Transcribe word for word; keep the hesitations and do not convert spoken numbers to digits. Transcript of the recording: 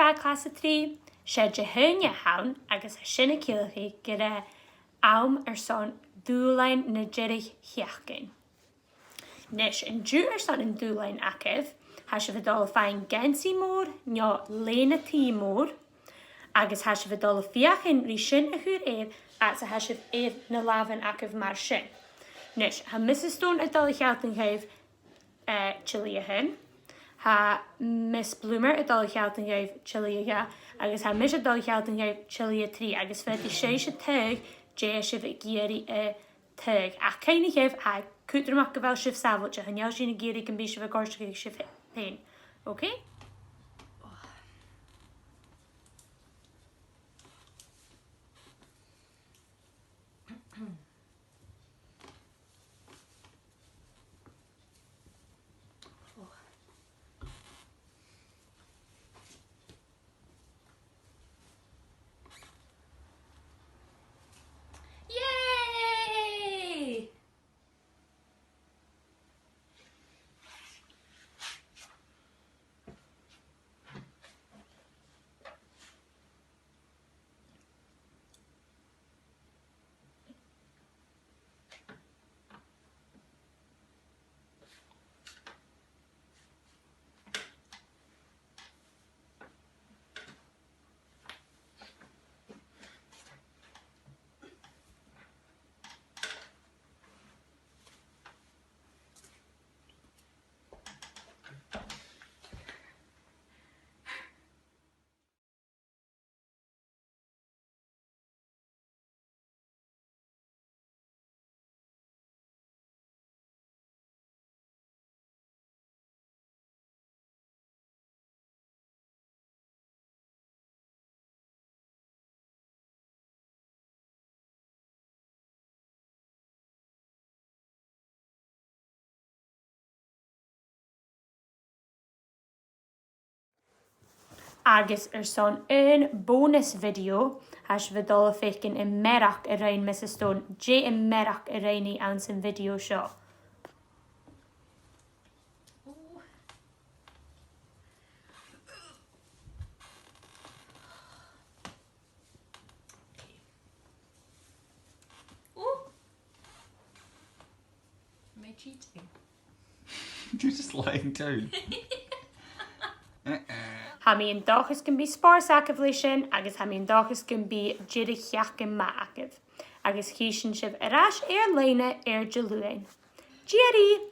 Bàgh-clas a trì, 's e Dihaoine a th' ann agus tha sin a' ciallachadh gur e àm airson dùbhlain na deireadh-sheachdain. A-nis, an-diugh airson an dùbhlain agaibh, tha sibh a' dol a dh'fhaighinn geansaidh mòr no lèine-t mòr, agus tha sibh a' dol a dh'fheuchainn ri sin a chur air fhad 's a tha sibh air na làmhan agaibh mar sin. A-nis, tha Mrs Stone a' dol a shealltainn dhuibh, eh, tillidh a h-aon. Tha Miss Bloomer a' dol a shealltainn dhuibh tillidh a dhà, agus tha mise a' dol a shealltainn dhuibh tillidh a trì, agus faodaidh sibhse taghadh dè tha sibh ag iarraidh a thaghadh. Ach cuimhnichibh, tha e cudromach gu bheil sibh sàbhailte, chan eil sinn ag iarraidh gum bi sibh a' goirteachadh sibh fhèin. Okay? Yay! Agus airson aon bonus video, tha sibh a' dol a dh'fhaicinn am mearachd a rinn Mrs Stone, dè am mearachd a rinn i anns a' video seo. Ooh. Am I cheating? You're just lying down. Uh-uh. Tha mi an dòchas gum bi spòrs agaibh leis sin, agus tha mi an dòchas gum bi deireadh-sheachdain math agaibh. Agus chì sinn sibh air ais air-loidhne air Diluain. Tìoraidh!